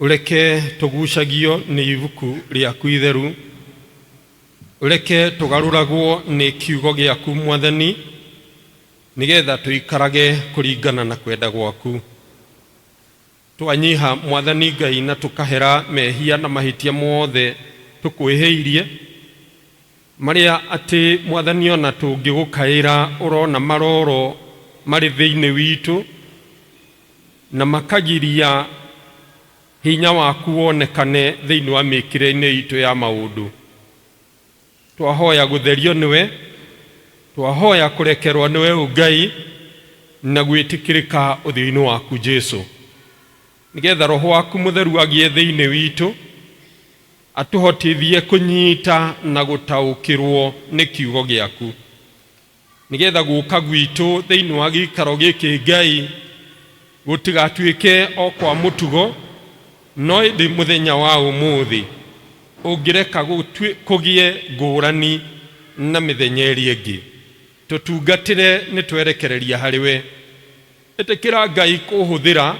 Ũreke tũgucagio nĩ ibuku rĩaku itheru, ũreke tũgarũragwo nĩ kiugo gĩaku Mwathani, nĩgetha tũikarage kũringana na kwenda gwaku. Twanyiha Mwathani Ngai na tũkahera mehia na mahĩtia mothe tũkwĩhĩirie, marĩa atĩ Mwathani ona tũngĩgũkaĩra ũrona maroro marĩ thĩinĩ witũ, na makagiria hinya waku wonekane thĩinĩ wa mĩkĩre-inĩ itũ ya maũndũ. Twahoya gũtherio nĩwe, twahoya kũrekerwo nĩwe Ũngai, na gwĩtĩkĩrĩka ũthiũ-inĩ waku Jesu, nĩgetha Roho waku Mũtheru agĩe thĩinĩ witũ, atũhotithie kũnyita na gũtaũkĩrwo nĩ kiugo gĩaku, nĩgetha gũka gwitũ thĩinĩ wa gĩikaro gĩkĩ Ngai gũtigatuĩke o kwa mũtugo, no ĩndĩ mũthenya wa ũmũthĩ ũngĩreka kũgĩe ngũrani na mĩthenya ĩrĩa ĩngĩ. Tũtungatĩre nĩ twerekereria harĩ we. Ĩtĩkĩra Ngai kũhũthĩra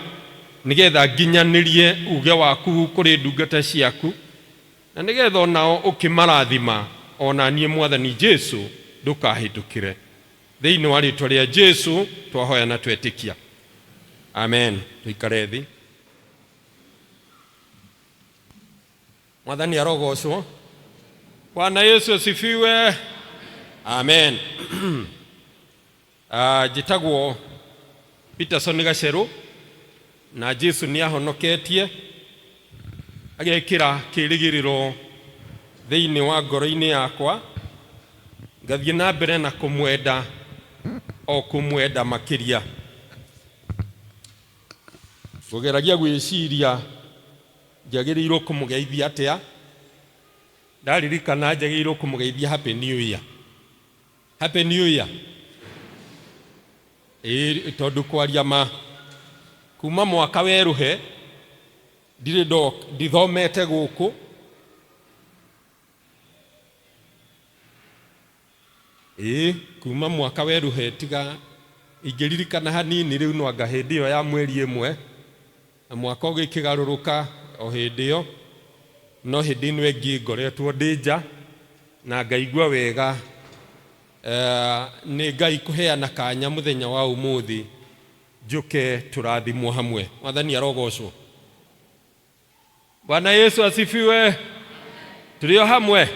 nĩgetha nginyanĩrie uge waku kũrĩ ndungata ciaku, Na nĩ getha o nao ũkĩmarathima, o na niĩ Mwathani Jesu, ndũkahĩtũkĩre. Thĩinĩ wa rĩtwa rĩa Jesu twahoya na twetĩkia. Amen. Tũikare thĩ. Mwathani arogocwo. Bwana Yesu asifiwe. Amen. Ah, njĩtagwo Peterson Gacerũ na Jesu nĩ ahonoketie agekĩra kĩrĩgĩrĩro thĩinĩ wa ngoro-inĩ yakwa, ngathiĩ na mbere na kũmwenda o kũmwenda makĩria. Ngũgeragia gwĩciria njagĩrĩirwo kũmũgeithia atĩa, ndaririkana njagĩrĩirwo kũmũgeithia Happy New Year. Happy New Year. Ĩĩ tondũ kwaria ma kuma mwaka werũhe ndirĩ ndithomete gũkũ. Ĩĩ kuma mwaka werũhe tiga ingĩririkana hanini rĩu no anga hĩndĩ ĩyo ya mweri ĩmwe na mwaka ũgĩkĩgarũrũka o hĩndĩ ĩyo, no hĩndĩ ĩno ĩngĩ ngoretwo ndĩ nja na ngaigua wega nĩ Ngai kũheana kanya mũthenya wa ũmũthĩ njũke tũrathimwo hamwe. Mwathani arogocwo. Bwana Yesu asifiwe. Tũrĩ o hamwe?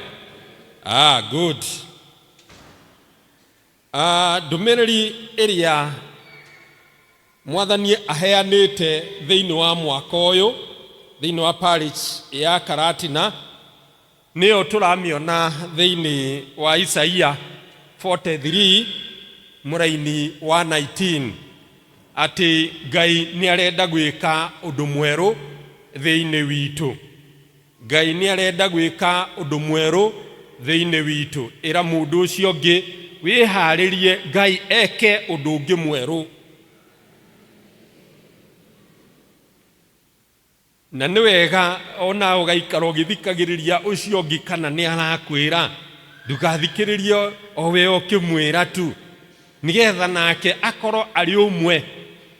Ah, good. Ah, ndũmĩrĩri ĩrĩa Mwathani aheanĩte thĩinĩ wa mwaka ũyũ thĩinĩ wa parish ya Karatina nĩyo tũramĩona thĩinĩ wa Isaia 43 mũraini wa 19, atĩ Ngai nĩ arenda gwĩka ũndũ mwerũ thĩinĩ witũ. Ngai nĩ arenda gwĩka ũndũ mwerũ thĩinĩ witũ. Ĩra mũndũ ũcio ũngĩ, wĩharĩrie Ngai eke ũndũ ũngĩ mwerũ. Na nĩ wega ona ũgaikara ũgĩthikagĩrĩria ũcio ũngĩ kana nĩ arakwĩra. Ndũgathikĩrĩrie o we ũkĩmwĩra tu, nĩgetha nake akorwo arĩ ũmwe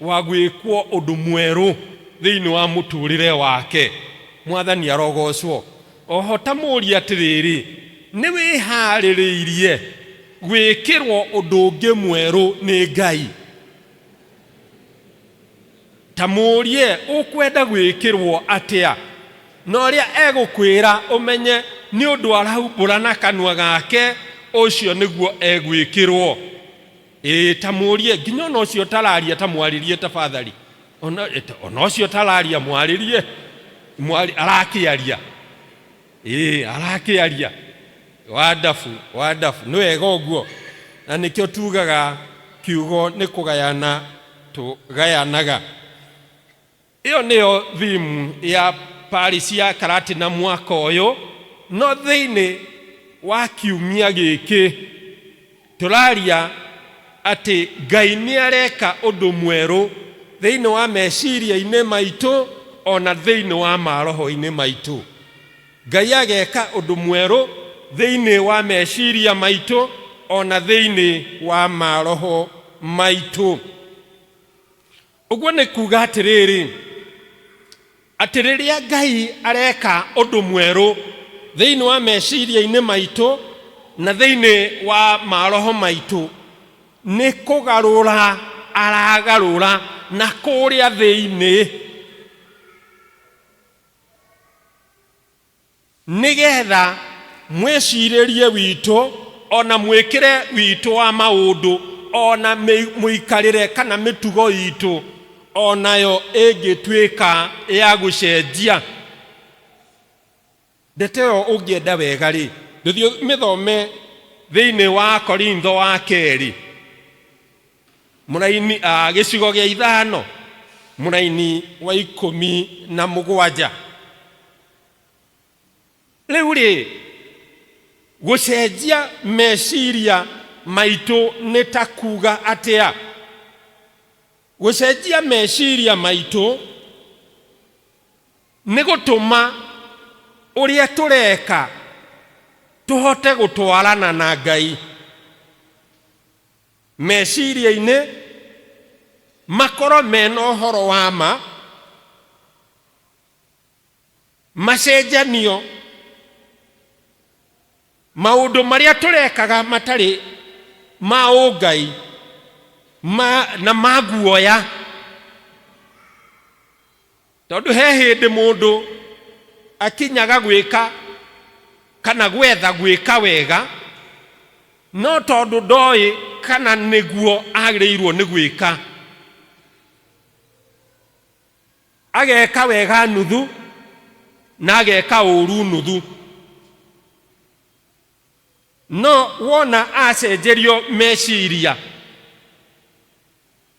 wa gwĩkwo ũndũ mwerũ thĩinĩ wa mũtũrĩre wake. Mwathani arogocwo. Oho ta mũrie atĩrĩrĩ, nĩ wĩharĩrĩirie gwĩkĩrwo ũndũ ũngĩ mwerũ nĩ Ngai? Ta mũũrie, ũkwenda gwĩkĩrwo atĩa? Na ũrĩa egũkwĩra ũmenye nĩ ũndũ araumbũra na kanua gake, ũcio nĩguo egwĩkĩrwo. Ĩĩ, ta mũũrie, nginya ona ũcio ũtararia ta mwarĩrie tafadhali. Ona, ona ũcio ũtararia mwarĩrie, arakĩaria. Ĩĩ, arakĩaria. Wonderful, wonderful. Nĩ wega ũguo. Na nĩkĩo tugaga kiugo nĩ kũgayana tũgayanaga. Ĩyo nĩyo theme ya parish ya Karatina mwaka ũyũ, no thĩinĩ wa kiumia gĩkĩ tũraria atĩ Ngai nĩ areka ũndũ mwerũ thĩinĩ wa meciria-inĩ maitũ ona thĩinĩ wa maroho-inĩ maitũ. Ngai ageka ũndũ mwerũ thĩinĩ wa meciria maitũ ona thĩinĩ wa maroho maitũ. Ũguo nĩ kuga atĩrĩrĩ, Atĩ rĩrĩa Ngai areka ũndũ mwerũ thĩinĩ wa meciria-inĩ maitũ na thĩinĩ wa maroho maitũ, nĩ kũgarũra aragarũra na kũrĩa thĩinĩ. Nĩgetha mwĩcirĩrie witũ o na mwĩkĩre witũ wa maũndũ o na mũikarĩre kana mĩtugo itũ o nayo ĩngĩtuĩka ya gũcenjia. Ndeto ĩyo ũngĩenda wega-rĩ, ndũthiĩ ũmĩthome thĩinĩ wa Korintho wa kerĩ mũraini gĩcigo gĩa 5 mũraini wa 17. Rĩu rĩ, gũcenjia meciria maitũ nĩ ta kuga atĩa? Gũcenjia meciria maitũ nĩ gũtũma ũrĩa tũreka tũhote gũtwarana na Ngai. Meciria-inĩ makorwo mena ũhoro wa ma, macenjanio maũndũ marĩa tũrekaga matarĩ ma ũngai ma, na ma guoya. Tondũ he hĩndĩ mũndũ akinyaga gwĩka kana gwetha gwĩka wega, no tondũ ndoĩ kana nĩguo agĩrĩirwo nĩ gwĩka, ageka wega nuthu na ageka ũru nuthu. No wona acenjerio meciria,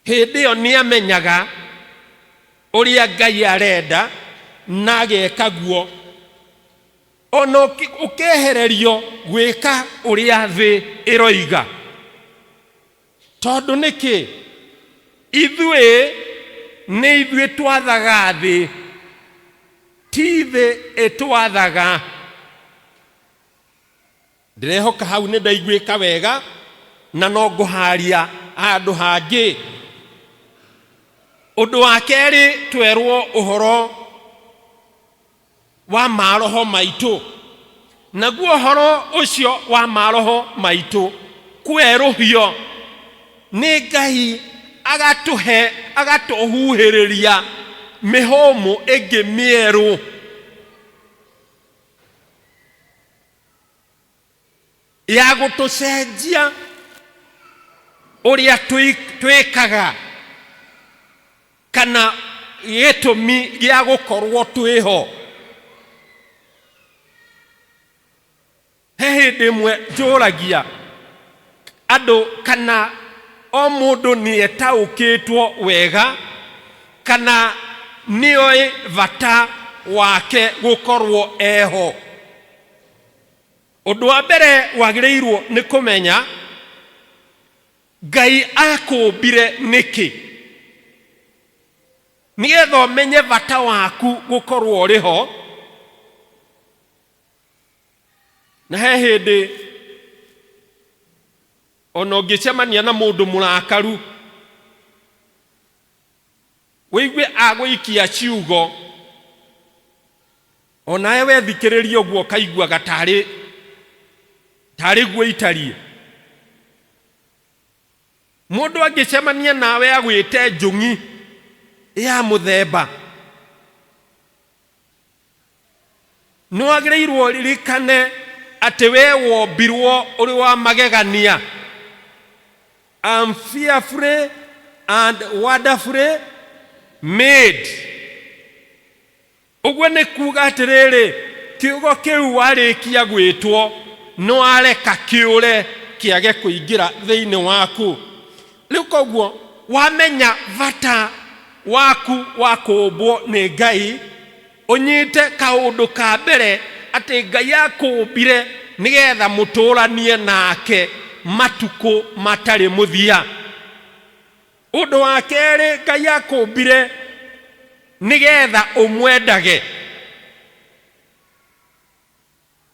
hĩndĩ ĩyo nĩamenyaga ũrĩa Ngai arenda na ageka guo. Ona ũkehererio gwĩka ũrĩa thĩ ĩroiga. Tondũ nĩkĩ? Ithuĩ nĩ ithuĩ twathaga thĩ, ti thĩ ĩtwathaga. Ndĩrehoka hau nĩ ndaiguĩka wega na no ngũharia handũ hangĩ. Ũndũ wa kerĩ, twerwo ũhoro wa maroho maitũ. Naguo ũhoro ũcio wa maroho maitũ kwerũhio nĩ Ngai agatũhe, agatũhuhĩrĩria mĩhũmũ ĩngĩ mĩerũ. Ya gũtũcenjia ũrĩa twĩkaga kana gĩtũmi gĩa gũkorwo twĩho. He hĩndĩ ĩmwe njũragia andũ kana o mũndũ nĩ etaũkĩtwo wega kana nĩoĩ bata wake gũkorwo eho. Ũndũ wa mbere wagĩrĩirwo nĩ kũmenya Ngai akũmbire nĩkĩ, nĩgetha ũmenye bata waku gũkorwo ũrĩ ho. Na he hĩndĩ ona ũngĩcemania na mũndũ mũrakaru, ũigue agũikia ciugo, onawe wethikĩrĩria ũguo ũkaiguaga tarĩ tarĩ guo itariĩ. Mũndũ angĩcemania nawe agwĩte njũng'i ya mũthemba, nĩ wagĩrĩirwo ũririkane atĩ we wombirwo ũrĩ wa magegania. I'm fearfully and wonderfully made. Ũguo nĩ kuga atĩrĩrĩ, kiugo kĩu warĩkia gwĩtwo nĩ wareka kĩũre kĩage kũingĩra thĩinĩ waku. Rĩu koguo wamenya bata waku wa kũũmbwo nĩ Ngai, ũnyite kaũndũ ka mbere atĩ Ngai akũũmbire nĩgetha mũtũranie nake matukũ matarĩ mũthia. Ũndũ wa kerĩ, Ngai akũũmbire nĩgetha ũmwendage.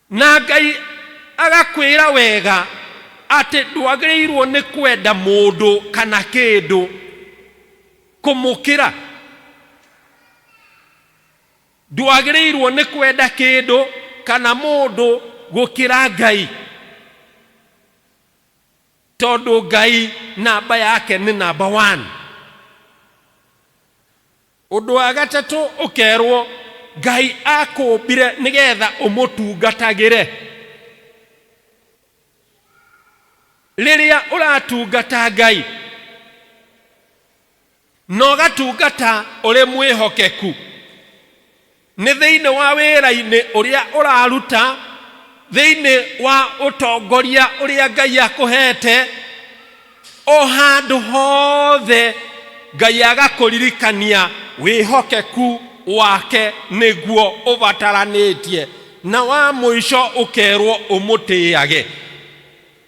Na Ngai agakwĩra wega atĩ ndwagĩrĩirwo nĩ kwenda mũndũ kana kĩndũ kũmũkĩra. Ndwagĩrĩirwo nĩ kwenda kĩndũ kana mũndũ gũkĩra Ngai, tondũ Ngai namba yake nĩ namba 1. Ũndũ wa gatatũ ũkerwo Ngai akũmbire nĩgetha ũmũtungatagĩre. Rĩrĩa ũratungata Ngai na ũgatungata ũrĩ mwĩhokeku, nĩ thĩinĩ wa wĩra-inĩ ũrĩa ũraruta, thĩinĩ wa ũtongoria ũrĩa Ngai akũhete, o handũ hothe Ngai agakũririkania wĩhokeku wake nĩguo ũbataranĩtie, na wa mũico ũkerwo ũmũtĩage.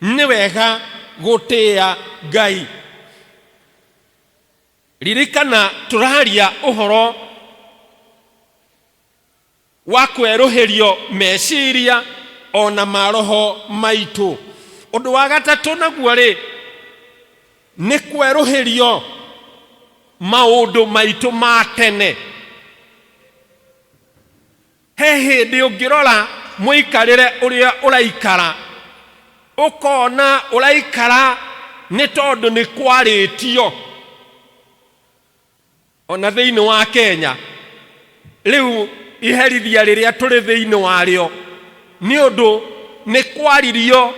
Nĩ wega gũtĩa Ngai. Ririkana tũraria ũhoro wa kwerũhĩrio meciria ona maroho maitũ. Ũndũ wa gatatũ naguo rĩ, nĩ kwerũhĩrio maũndũ maitũ ma tene. He hĩndĩ ũngĩrora mũikarĩre ũrĩa ũraikara, ũkona ũraikara nĩ tondũ nĩ kwarĩtio. Ona thĩinĩ wa Kenya rĩu iherithia rĩrĩa tũrĩ thĩinĩ warĩo nĩ ũndũ nĩ kwaririo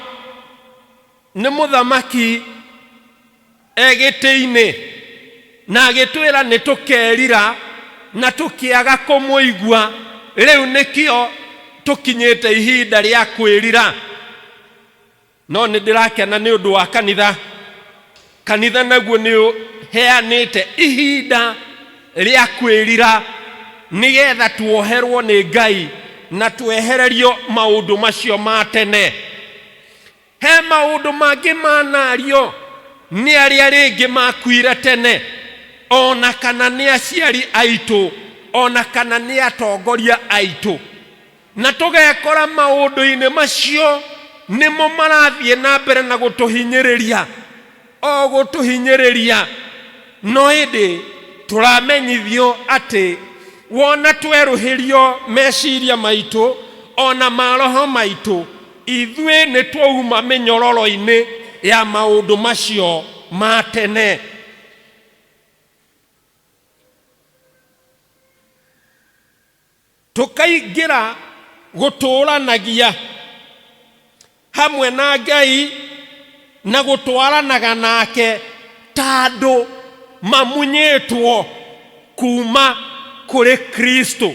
nĩ mũthamaki e gĩtĩ-inĩ na agĩtwĩra nĩ tũkerira na tũkĩaga kũmũigua. Rĩu nĩkĩo tũkinyĩte ihinda rĩa kwĩrira. No nĩ ndĩrakena nĩ ũndũ wa kanitha. Kanitha naguo nĩ ũheanĩte ihinda rĩa kwĩrira nĩgetha tuoherwo nĩ Ngai na twehererio maũndũ macio ma tene. He maũndũ mangĩ manario nĩ arĩa rĩngĩ makuire tene, ona kana nĩ aciari aitũ, ona kana nĩ atongoria aitũ, na tũgekora maũndũ-inĩ macio nĩmo marathiĩ na mbere na gũtũhinyĩrĩria, o gũtũhinyĩrĩria. No ĩndĩ tũramenyithio atĩ wona twerũhĩrio meciria maitũ ona maroho maitũ, ithuĩ nĩ twauma mĩnyororo-inĩ ya maũndũ macio ma tene. Tũkaingĩra gũtũũranagia hamwe na Ngai na gũtwaranaga nake ta andũ mamunyĩtwo kuma kũrĩ Kristo.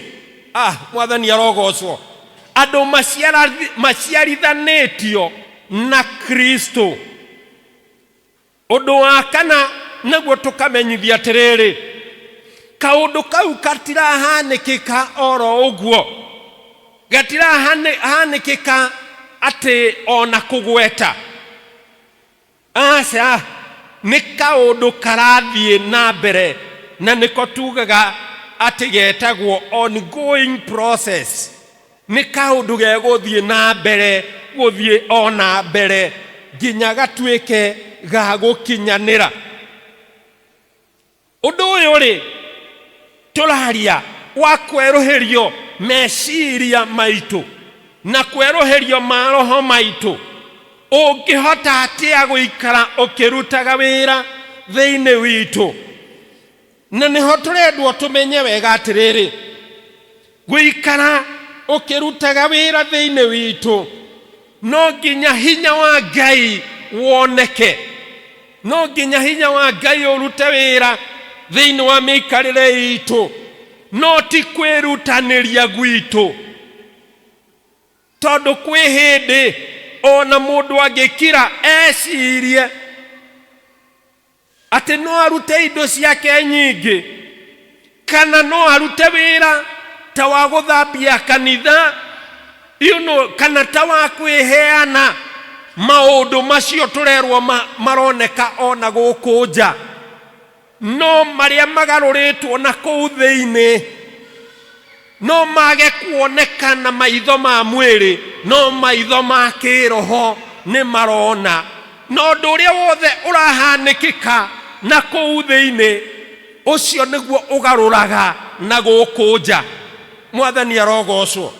Ah, Mwathani arogocwo. Andũ maciarithanĩtio na Kristo. Ũndũ wa kana naguo tũkamenyithia atĩrĩrĩ, kaũndũ kau katirahanĩkĩka oro ũguo, gatirahanĩkĩka atĩ ona kũgweta. Aca, nĩ kaũndũ karathiĩ na mbere, na nĩko tugaga atĩ getagwo ongoing process. Nĩ kaũndũ gegũthiĩ na mbere, gũthiĩ o na mbere nginya gatuĩke ga gũkinyanĩra. Ũndũ ũyũ rĩ, tũraria wa kwerũhĩrio meciria maitũ na kwerũhĩrio maroho maitũ. Ũngĩhota atĩa gũikara ũkĩrutaga wĩra thĩinĩ witũ? Na nĩho tũrendwo tũmenye wega atĩrĩrĩ, gũikara ũkĩrutaga wĩra thĩinĩ witũ no nginya hinya wa Ngai woneke, no nginya hinya wa Ngai ũrute wĩra thĩinĩ wa mĩikarĩre itũ, no ti kwĩrutanĩria gwitũ. Tondũ kwĩ hĩndĩ ona mũndũ angĩkira ecirie atĩ no arute indo ciake nyingĩ, kana no arute wĩra ta wa gũthambia kanitha, kana ta wa kwĩheana, maũndũ macio tũrerwo maroneka ona gũkũ nja, no marĩa magarũrĩtwo na kũu thĩinĩ no mage kuoneka na maitho ma mwĩrĩ, no maitho ma kĩĩroho nĩ marona. Na ũndũ ũrĩa wothe ũrahanĩkĩka na kũu thĩinĩ, ũcio nĩguo ũgarũraga na gũkũ nja. Mwathani arogocwo.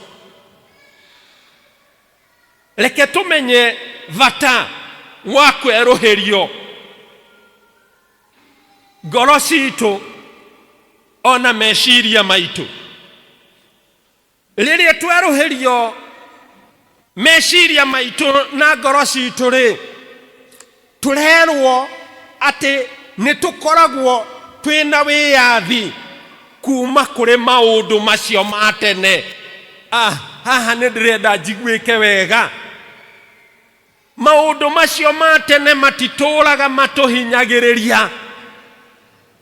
Reke tũmenye bata wa kwerũhĩrio ngoro citũ ona meciria maitũ. Rĩrĩa twerũhĩrio meciria maitũ na ngoro citũ rĩ, tũrerwo atĩ nĩ tũkoragwo twĩna wĩyathi kuma kũrĩ maũndũ macio ma tene. Ah, haha nĩ ndĩrenda njiguĩke wega. Maũndũ macio ma tene matitũũraga matũhinyagĩrĩria.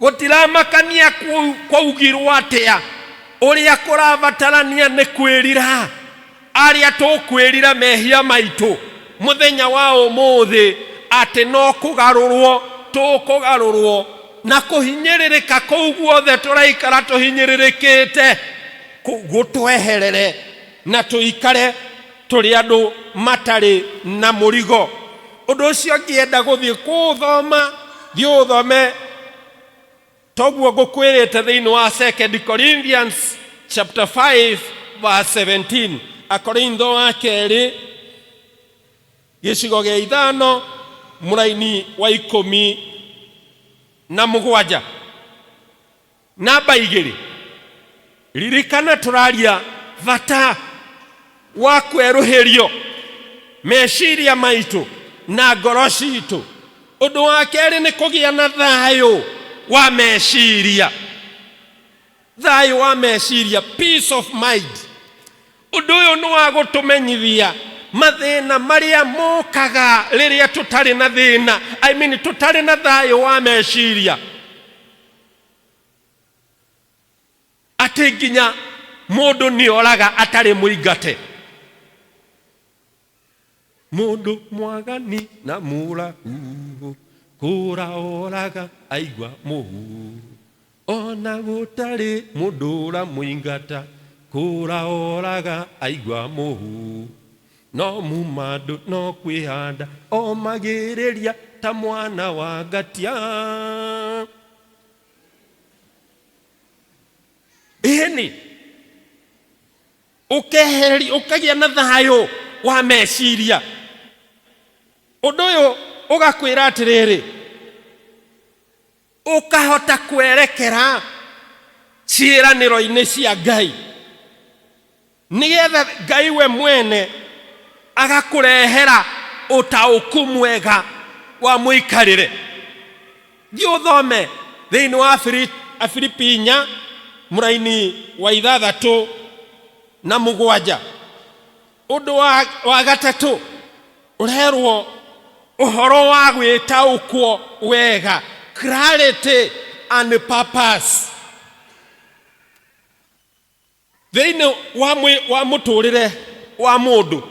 Gũtiramakania kwaugirwo atĩa, ũrĩa kũrabatarania nĩ kwĩrira. Arĩa tũkwĩrira mehia maitũ mũthenya wa ũmũthĩ atĩ no kũgarũrwo tũkũgarũrwo na kũhinyĩrĩrĩka kũu guothe tũraikara tũhinyĩrĩrĩkĩte gũtweherere na tũikare tũrĩ andũ matarĩ na mũrigo. Ũndũ ũcio ngĩenda gũthiĩ kũũthoma, thiĩ ũthome toguo ngũkwĩrĩte thĩinĩ wa 2 Corinthians chapter 5 verse 17. Akorintho wa kerĩ gĩcigo gĩa 5 mũraini wa 17. Namba 2, ririkana tũraria bata wa kwerũhĩrio meciria maitũ na ngoro citũ. Ũndũ wa kerĩ nĩ kũgĩa na thayũ wa meciria. Thayũ wa meciria, peace of mind. Ũndũ ũyũ nĩ wa gũtũmenyithia mathĩna marĩa mokaga rĩrĩa tũtarĩ na thĩna, I mean tũtarĩ na thayũ wa meciria. Atĩ nginya mũndũ nĩ oraga atarĩ mũingate. Mũndũ mwagani na mũrahu kũra oraga aigua mũhu, ona gũtarĩ mũndũ ũramũingata, kũra oraga aigua mũhu. No mumandũ no kwĩhanda omagĩrĩria ta mwana wa ngatia. Ĩni ũkeheri ũkagĩa na thayũ wa meciria. Ũndũ ũyũ ũgakwĩra atĩrĩrĩ, ũkahota kwerekera ciĩranĩro-inĩ cia Ngai, nĩgetha Ngai we mwene agakũrehera ũtaũku mwega wa mũikarĩre. Thiĩ ũthome thĩinĩ wa Afilipi 4 mũraini wa 6 na 7. Ũndũ wa gatatũ ũrerwo ũhoro wa gwĩtaũkwo wega, clarity and purpose. Thĩinĩ wa mũtũrĩre wa mũndũ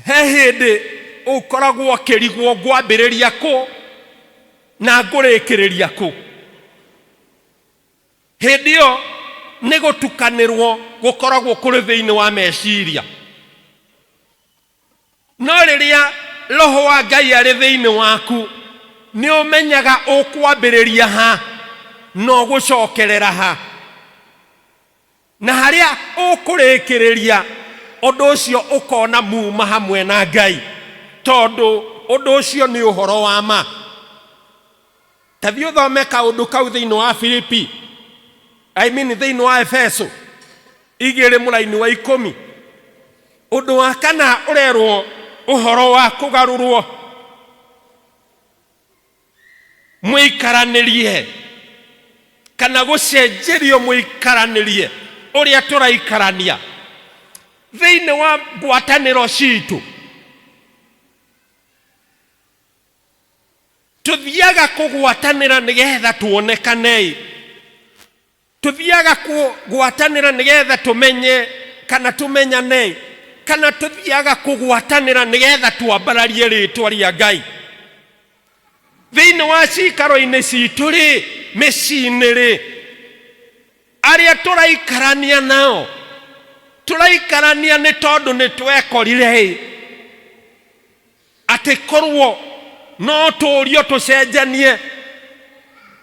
he hĩndĩ ũkoragwo ũkĩrigwo ngwambĩrĩria kũ na ngũrĩkĩrĩria kũ. Hĩndĩ ĩyo nĩ gũtukanĩrwo gũkoragwo kũrĩ thĩinĩ wa meciria. No rĩrĩa Roho wa Ngai arĩ thĩinĩ waku, nĩ ũmenyaga ũkwambĩrĩria ha na ũgũcokerera ha, na harĩa ũkũrĩkĩrĩria, ũndũ ũcio ũkona muma hamwe na Ngai, tondũ ũndũ ũcio nĩ ũhoro wa ma. Ta thiĩ ũthome kaũndũ kau thĩinĩ wa Filipi, I mean thĩinĩ wa Efeso 2 mũraini wa 10. Ũndũ wa kana ũrerwo ũhoro wa kũgarũrwo mũikaranĩrie kana gũcenjerio mũikaranĩrie ũrĩa tũraikarania thĩinĩ wa ngwatanĩro citũ. Tũthiaga kũgwatanĩra nĩgetha tuonekane, tũthiaga kũgwatanĩra nĩgetha tũmenye kana tũmenyane, kana tũthiaga kũgwatanĩra nĩgetha twambararie rĩtwa rĩa Ngai. Thĩinĩ wa cikaro-inĩ citũ rĩ, mĩciĩ-inĩ rĩ, arĩa tũraikarania nao, tũraikarania nĩ tondũ nĩ twekorire atĩ korwo no tũũrio tũcenjanie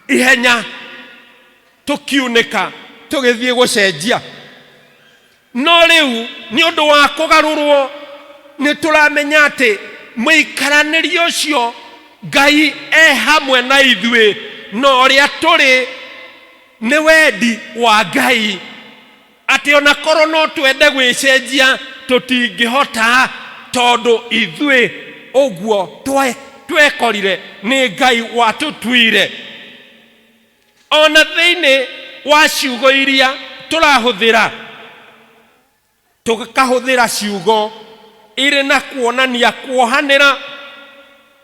ihenya tũkiunĩka Tũgĩthiĩ gũcenjia. No rĩu nĩ ũndũ wa kũgarũrwo nĩ tũramenya atĩ mũikaranĩrie ũcio Ngai e hamwe na ithuĩ, na ũrĩa tũrĩ nĩ wendi wa Ngai, atĩ ona korwo no twende gwĩcenjia tũtingĩhota, tondũ ithuĩ ũguo twekorire nĩ Ngai watũtuire. Ona thĩinĩ wa ciugo iria tũrahũthĩra, tũkahũthĩra ciugo irĩ na kuonania kuohanĩra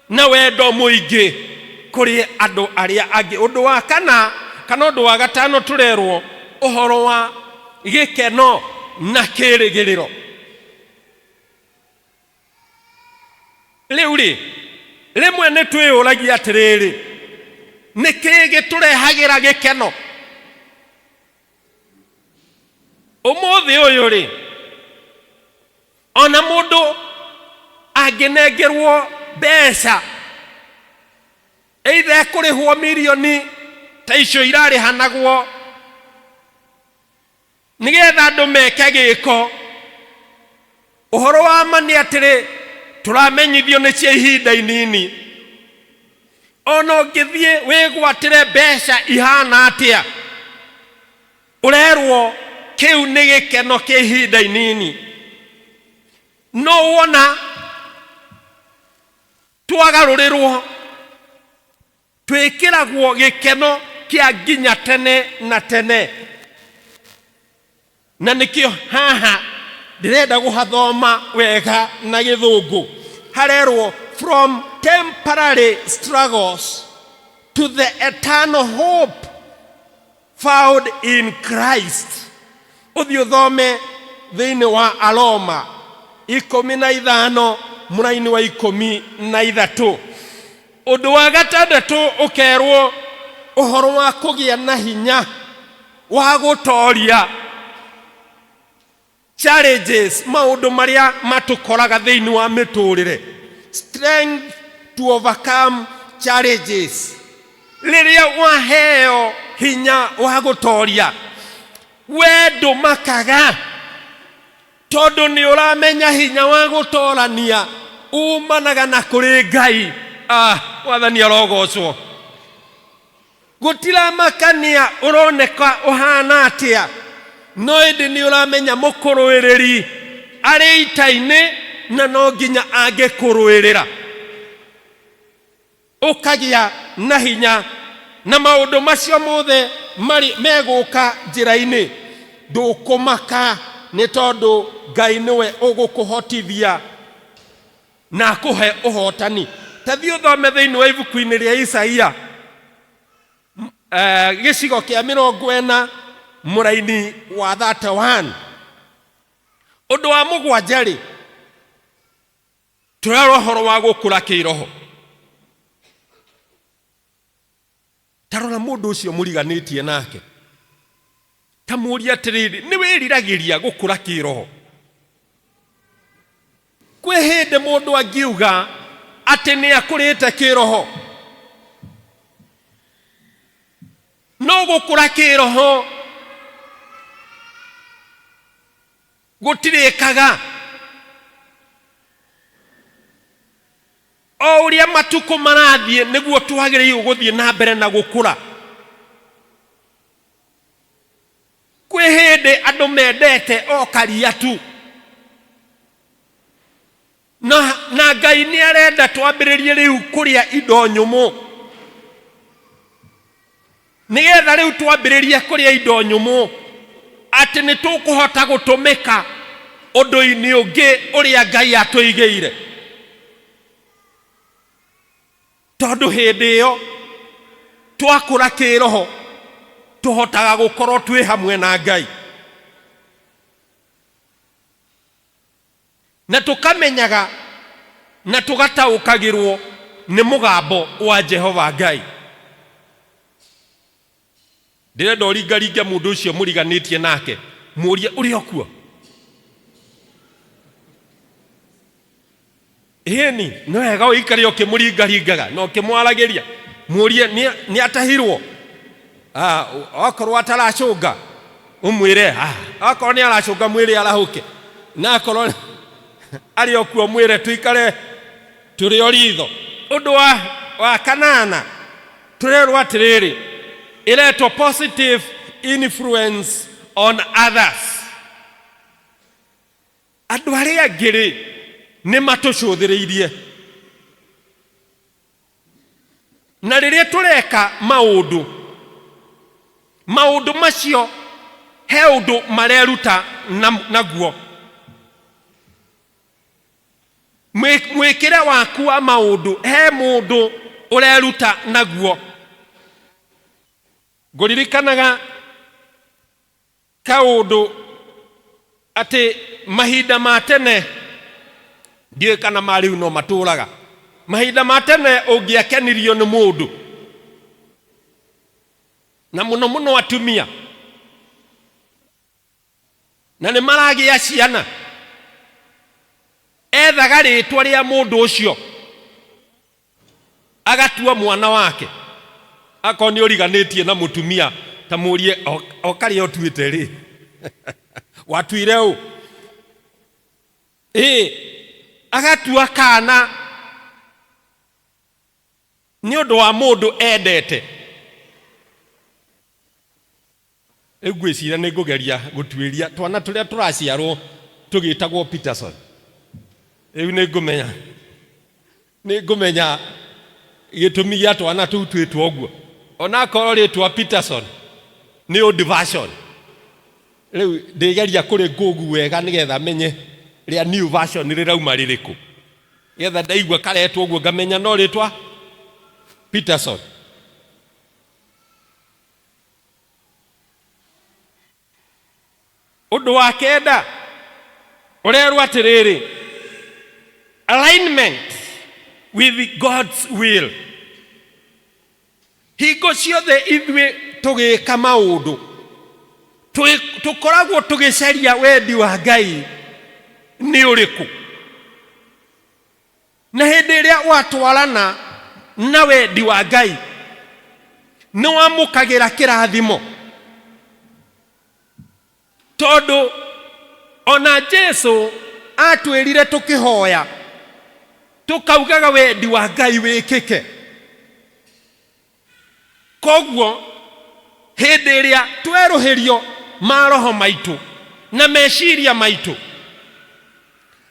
na wendo mũingĩ kũrĩ andũ arĩa angĩ. Ũndũ wa kana kana ũndũ wa gatano, tũrerwo ũhoro wa gĩkeno na kĩrĩgĩrĩro. Rĩu rĩ, rĩmwe nĩ twĩyũragia atĩrĩrĩ, nĩ kĩĩ gĩtũrehagĩra gĩkeno ũmũthĩ ũyũ rĩ? Ona mũndũ angĩnengerwo mbeca, either ekũrĩhwo mirioni ta icio irarĩhanagwo nĩgetha andũ meke gĩko, ũhoro wa ma nĩ atĩrĩ, tũramenyithio nĩ cia ihinda inini. Ona ũngĩthiĩ wĩgwatĩre mbeca ihana atĩa, ũrerwo kĩu nĩ gĩkeno kĩa ihinda inini. No wona twagarũrĩrwo, twĩkĩragwo gĩkeno kĩa nginya tene na tene. Na nĩkĩo haha ndĩrenda gũhathoma wega na Gĩthũngũ. Harerwo, "From temporary struggles to the eternal hope found in Christ." Ũthiĩ ũthome thĩinĩ wa Aroma 15 mũraini wa 13. Ũndũ wa gatandatũ, ũkerwo ũhoro wa kũgĩa na hinya wa gũtoria challenges, maũndũ marĩa matũkoraga thĩinĩ wa mĩtũrĩre, strength to overcome challenges. Rĩrĩa waheo hinya wa gũtoria, we ndũmakaga, tondũ nĩ ũramenya hinya wa gũtorania umanaga na kũrĩ Ngai. Ah, Mwathani arogocwo. Gũtiramakania ũroneka ũhana atĩa, no ĩndĩ nĩ ũramenya mũkũrũĩrĩri arĩ ita-inĩ na no nginya angĩkũrũĩrĩra. Ũkagĩa na hinya na maũndũ macio mothe marĩ megũka njĩra-inĩ, ndũkũmaka, nĩ tondũ Ngai nĩwe ũgũkũhotithia na akũhe ũhotani. Ta thiĩ ũthome thĩinĩ wa ibuku-inĩ rĩa Isaia, gĩcigo kĩa 40 mũraini wa 31. Ũndũ wa mũgwanja rĩ, tũrarora ũhoro wa gũkũra kĩroho. Ta rora mũndũ ũcio mũriganĩtie nake, ta mũrie atĩrĩrĩ, nĩ wĩriragĩria gũkũra kĩroho? Kwĩ hĩndĩ mũndũ angiuga atĩ nĩ akũrĩte kĩroho? No gũkũra kĩroho gũtirĩkaga. O ũrĩa matukũ marathiĩ, nĩguo twagĩrĩirwo gũthiĩ na mbere na gũkũra. Kwĩ hĩndĩ andũ mendete o karia tu, na Ngai nĩ arenda twambĩrĩrie rĩu kũrĩa indo nyũmũ, nĩgetha rĩu twambĩrĩrie kũrĩa indo nyũmũ atĩ nĩ tũkũhota gũtũmĩka ũndũ-inĩ ũngĩ ũrĩa Ngai atũigĩire, tondũ hĩndĩ ĩyo twakũra kĩroho tũhotaga gũkorwo twĩ hamwe na Ngai na tũkamenyaga na tũgataũkagĩrwo nĩ mũgambo wa Jehova Ngai. Ndĩrenda ũringaringe mũndũ ũcio mũriganĩtie nake, mũrie, ũrĩ o kuo? Ĩni, nĩ wega ũikare ũkĩmũringaringaga na ũkĩmwaragĩria. Mũrie nĩ atahirwo. Ah, okorwo ataracũnga. Ũmwĩre, "Ah, akorwo nĩ aracũnga mwĩre arahũke, na akorwo arĩ o kuo mwĩre tũikare tũrĩ o ritho." Ũndũ wa kanana tũrerwo atĩrĩrĩ, ĩretwo positive influence on others. Andũ arĩa angĩ rĩ, nĩ matũcũthĩrĩirie, na rĩrĩa tũreka maũndũ, maũndũ macio he ũndũ mareruta naguo. Mwĩkĩre waku wa maũndũ he mũndũ ũreruta naguo. Ngũririkanaga kaũndũ atĩ mahinda ma tene, ndiũĩ kana ma rĩu no matũraga, mahinda ma tene ũngĩakenirio nĩ mũndũ, na mũno mũno atumia, na nĩ maragĩa ciana, ethaga rĩtwa rĩa mũndũ ũcio agatua mwana wake. Akorwo nĩ ũriganĩtie na mũtumia, ta mũrie o karĩa ũtuĩte rĩ, watuire ũ? Ĩ agatua kana nĩ ũndũ wa mũndũ endete. Rĩu ngwĩciria nĩ ngũgeria gũtuĩria twana tũrĩa tũraciarwo tũgĩtagwo Peterson. Rĩu nĩ ngũmenya gĩtũmi gĩa twana tũu twĩtwo ũguo, onakorwo rĩtwa Peterson nĩ old version. Rĩu ndĩgeria kũrĩ ngũgu wega nĩgetha menye rĩa new version rĩrauma rĩrĩkũ, nĩgetha ndaigua karetwo ũguo ngamenya no rĩtwa Peterson. Ũndũ wa kenda ũrerwo atĩrĩrĩ, alignment with God's will. Hingo ciothe ithuĩ tũgĩka maũndũ, tũkoragwo tũgĩcaria wendi wa Ngai nĩ ũrĩkũ, na hĩndĩ ĩrĩa watwarana na wendi wa Ngai nĩ wamũkagĩra kĩrathimo, tondũ ona Jesu atwĩrire tũkĩhoya tũkaugaga wendi wa Ngai wĩkĩke. Koguo hĩndĩ ĩrĩa twerũhĩrio maroho maitũ na meciria maitũ,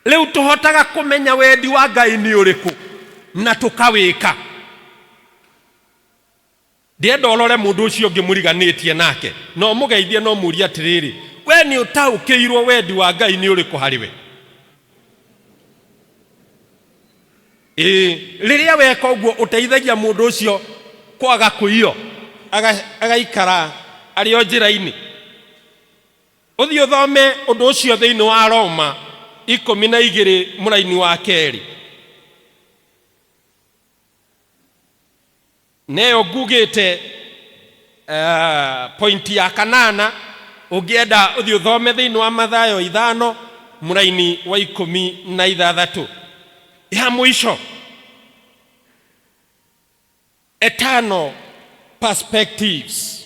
rĩu tũhotaga kũmenya wendi wa Ngai nĩ ũrĩkũ na tũkawĩka. Ndĩrenda ũrore mũndũ ũcio ũngĩ mũriganĩtie nake na ũmũgeithie na ũmũrie atĩrĩrĩ, we nĩ ũtaũkĩirwo wendi wa Ngai nĩ ũrĩkũ harĩ we? Ĩĩ, rĩrĩa weka ũguo ũteithagia mũndũ ũcio kwaga kũiywo, agaikara arĩ o njĩra-inĩ. Ũthiĩ ũthome ũndũ ũcio thĩinĩ wa Roma 12 mũraini wa kerĩ. Neyo ngugĩte point ya kanana. Ũngĩenda ũthiĩ ũthome thĩinĩ wa Mathayo 5 mũraini wa 16. Ya mũico, eternal perspectives,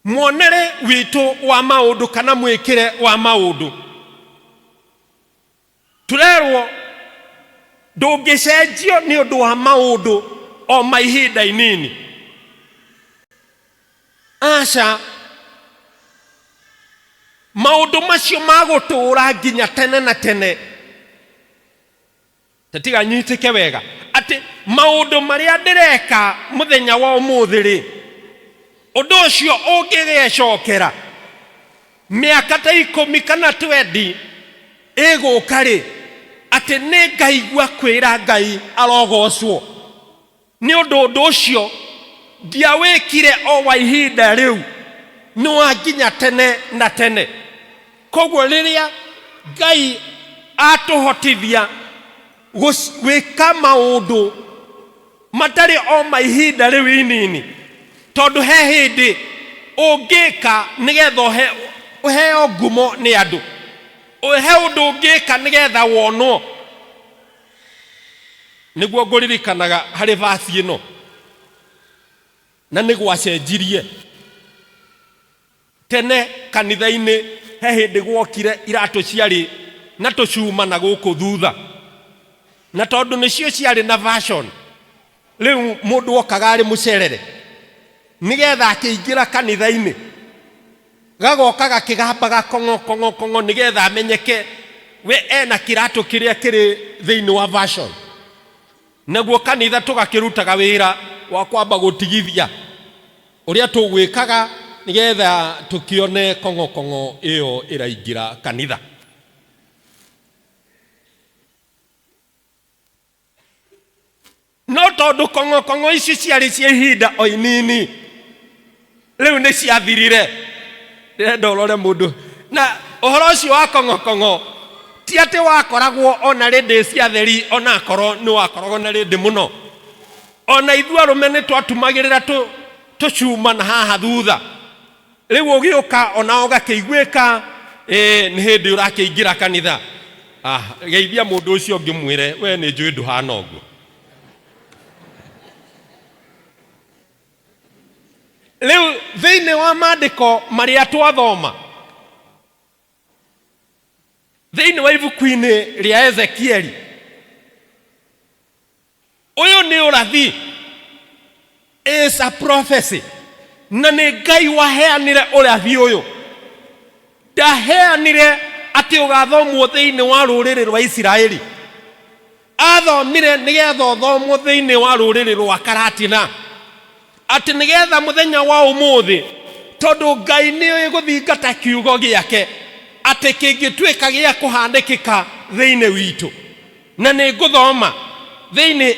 muonere witũ wa maũndũ kana mwĩkĩre wa maũndũ. Tũrerwo ndũngĩcenjio nĩ ũndũ wa maũndũ o ma ihinda inini. Aca, maũndũ macio magũtũũra nginya tene na tene. Tatiga nyitĩke wega atĩ maũndũ marĩa ndĩreka mũthenya wa ũmũthĩ rĩ, ũndũ ũcio ũngĩgecokera mĩaka ta 10 kana 20 ĩgũka rĩ, atĩ nĩ ngaigua kwĩra Ngai arogocwo nĩ ũndũ ũndũ ũcio ndiawĩkire o wa ihinda rĩu, nĩ wa nginya tene na tene. Koguo rĩrĩa Ngai atũhotithia gwĩka maũndũ matarĩ o ma ihinda rĩu inini, tondũ he hĩndĩ ũngĩka nĩgetha ũheo ngumo nĩ andũ, he ũndũ ũngĩka nĩgetha wonwo. Nĩguo ngũririkanaga harĩ vasi ĩno, na nĩ gwacenjirie. Tene kanitha-inĩ he hĩndĩ gwokire iratũ ciarĩ na tũcuma na gũkũ thutha, na tondũ nĩcio ciarĩ na fashion, rĩu mũndũ okaga arĩ mũcerere nĩgetha akĩingĩra kanitha-inĩ gagoka gakĩgambaga kong'o kong'o kong'o nĩgetha amenyeke we ena kĩratũ kĩrĩa kĩrĩ thĩinĩ wa fashion. Naguo kanitha tũgakĩrutaga wĩra wa kwamba gũtigithia ũrĩa tũgwĩkaga nĩgetha tũkĩone kong'o kong'o ĩyo ĩraingĩra kanitha. No tondũ kong'okong'o ici ciarĩ cia ihinda o inini, rĩu nĩ ciathirire. Ndĩrenda ũrore mũndũ na ũhoro ũcio wa kong'okong'o ti atĩ wakoragwo ona rĩndĩ cia theri, ona akorwo nĩ wakoragwo na rĩndĩ mũno. Ona ithuĩ arũme nĩ twatumagĩrĩra tũcuma na haha thutha. Rĩu ũgĩũka ona ũgakĩiguĩka ĩĩ nĩ hĩndĩ ũrakĩingĩra kanitha. Ah, geithia mũndũ ũcio ũngĩ mwĩre we nĩ njũĩ ndũhana ũguo. Rĩu thĩinĩ wa maandĩko marĩa twathoma thĩinĩ wa ibuku-inĩ rĩa Ezekieli, Ũyũ nĩ ũrathi, is a prophecy, na nĩ Ngai waheanire ũrathi ũyũ. Ndaheanire atĩ ũgathomwo thĩinĩ wa rũrĩrĩ rwa Isiraeli, athomire nĩgetha ũthomwo thĩinĩ wa rũrĩrĩ rwa Karatina, atĩ nĩgetha mũthenya wa ũmũthĩ, tondũ Ngai nĩoĩ gũthingata kiugo gĩake atĩ kĩngĩtuĩka gĩa kũhanĩkĩka thĩinĩ witũ. Na nĩ ngũthoma thĩinĩ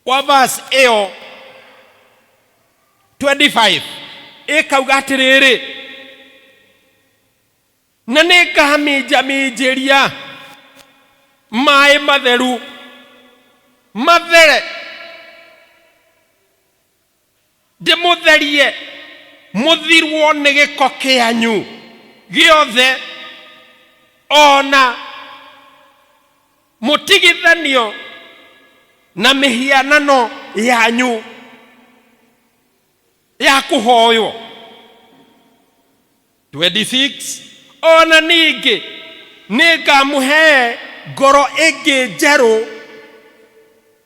wa verse ĩyo 25, ĩkauga atĩrĩrĩ, na nĩ ngaminjaminjĩria maĩ matheru mathere, ndĩmũtherie mũthirwo nĩ gĩko kĩanyu gĩothe, o na mũtigithanio na mĩhianano yanyu ya kũhoywo. 26 O na ningĩ nĩngamũhe ngoro ĩngĩ njerũ,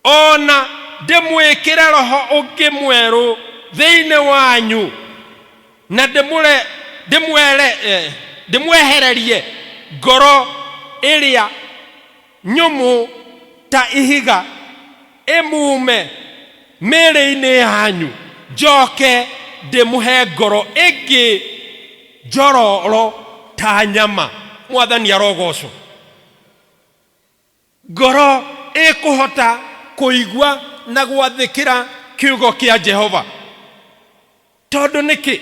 o na ndĩmwĩkĩre roho ũngĩ mwerũ thĩinĩ wanyu, na ndĩmũre, ndĩmwere, eh, ndĩmwehererie ngoro ĩrĩa nyũmũ ta ihiga, ĩmuume mĩĩrĩ-inĩ yanyu, njoke ndĩmũhe ngoro ĩngĩ njororo ta nyama. Mwathani arogocwo. Ngoro ĩkũhota kũigua na gwathĩkĩra kiugo kĩa Jehova. Tondũ nĩkĩ?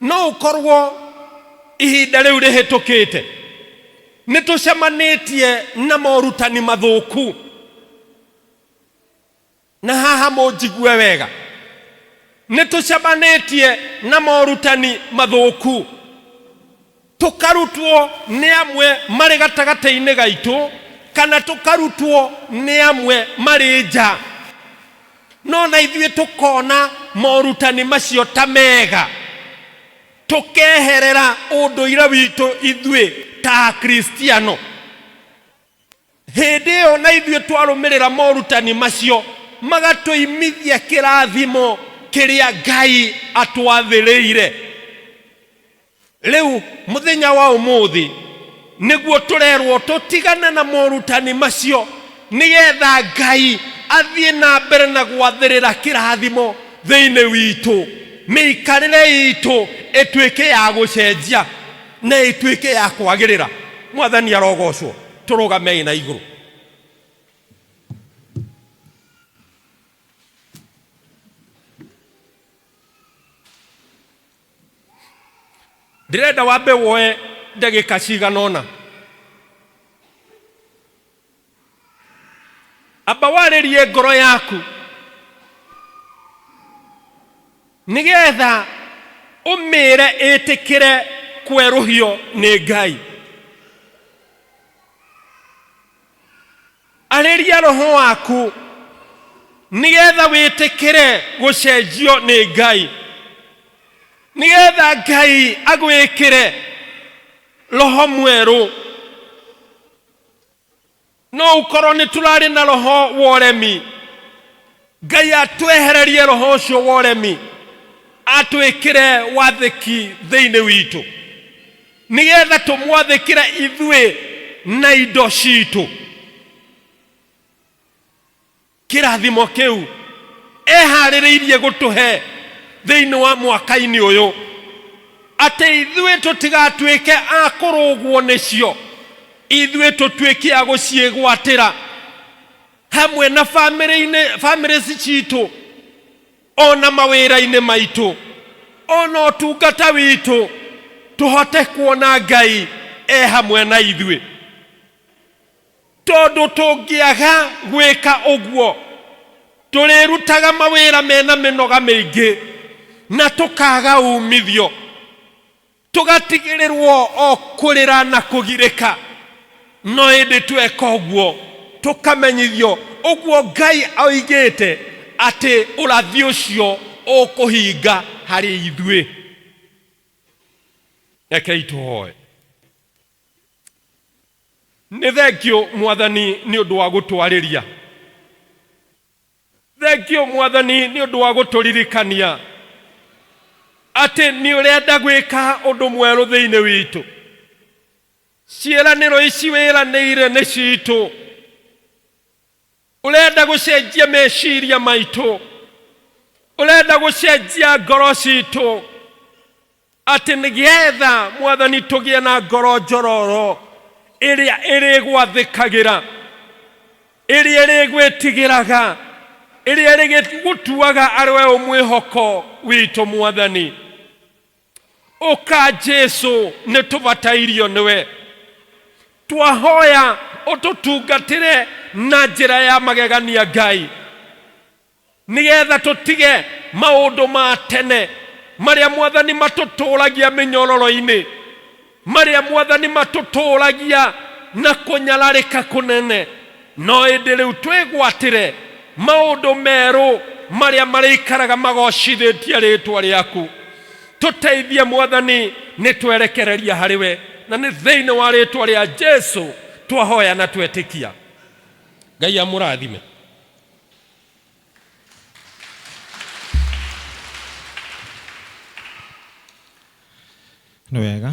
No ũkorwo ihinda rĩu rĩhĩtũkĩte nĩ tũcemanĩtie na morutani mathũku. Na haha mũnjigue wega, nĩ tũcemanĩtie na morutani mathũku, tũkarutwo nĩ amwe marĩ gatagatĩ-inĩ gaitũ kana tũkarutwo nĩ amwe marĩ nja. No na ithuĩ tũkona morutani macio ta mega, tũkeherera ũndũire witũ ithuĩ ta Akristiano. Hĩndĩ ĩyo na ithuĩ twarũmĩrĩra morutani macio, magatũimithia kĩrathimo kĩrĩa Ngai atwathĩrĩire. Rĩu mũthenya wa ũmũthĩ nĩguo tũrerwo tũtigane na morutani macio nĩgetha Ngai athiĩ na mbere na gwathĩrĩra kĩrathimo thĩinĩ witũ, mĩikarĩre itũ ĩtuĩke ya gũcenjia na ĩtuĩke ya kwagĩrĩra. Mwathani arogocwo. Tũrũgamei na igũrũ. Ndĩrenda wambe woe ndagĩka cigana ũna, amba warĩrie ngoro yaku nĩgetha ũmĩre ĩtĩkĩre kwerũhio nĩ Ngai. Arĩria roho waku nĩgetha wĩtĩkĩre gũcenjio nĩ Ngai. Nĩgetha Ngai agwĩkĩre roho mwerũ. No ũkorwo nĩ tũrarĩ na roho wa ũremi, Ngai atwehererie roho ũcio wa ũremi, atwĩkĩre wathĩki thĩinĩ witũ, nĩgetha tũmwathĩkĩre ithuĩ na indo citũ. Kĩrathimo kĩu eharĩrĩirie gũtũhe thĩinĩ wa mwaka-inĩ ũyũ, atĩ ithuĩ tũtigatuĩke a kũrũgwo nĩcio, ithuĩ tũtuĩke a gũciĩgwatĩra hamwe na famĩlĩ-inĩ, famĩlĩ citũ, ona mawĩra-inĩ maitũ, ona ũtungata witũ, tũhote kuona Ngai e hamwe na ithuĩ. Tondũ tũngĩaga gwĩka ũguo, tũrĩrutaga mawĩra mena mĩnoga mĩingĩ na tũkaga umithio, tũgatigĩrĩrwo o kũrĩra na kũgirĩka. No ĩndĩ tweka ũguo, tũkamenyithio ũguo Ngai oigĩte atĩ ũrathi ũcio ũkũhinga harĩ ithuĩ. Rekei tũhoe. Nĩ thengio Mwathani nĩ ũndũ wa gũtwarĩria. Thengio Mwathani nĩ ũndũ wa gũtũririkania atĩ nĩ ũrenda gwĩka ũndũ mwerũ thĩinĩ witũ. Ciĩranĩro ici wĩranĩire nĩ citũ. Ũrenda gũcenjia meciria maitũ, ũrenda gũcenjia ngoro citũ, atĩ nĩgetha Mwathani tũgĩe na ngoro njororo ĩrĩa ĩrĩgwathĩkagĩra, ĩrĩa ĩrĩgwĩtigĩraga, ĩrĩa ĩrĩgũtuaga arĩ we mwĩhoko witũ Mwathani. Ũka Jesu, nĩ tũbatairio nĩwe. Twahoya ũtũtungatĩre na njĩra ya magegania Ngai, nĩgetha tũtige maũndũ ma tene marĩa Mwathani matũtũragia mĩnyororo-inĩ, marĩa Mwathani matũtũragia na kũnyararĩka kũnene, no ĩndĩ rĩu twĩgwatĩre maũndũ merũ marĩa marĩikaraga magocithĩtie rĩtwa rĩaku. Tũteithie Mwathani, nĩ twerekereria harĩ we, na nĩ thĩinĩ wa rĩtwa rĩa Jesu twahoya na twetĩkia. Ngai amũrathime. Nĩ wega.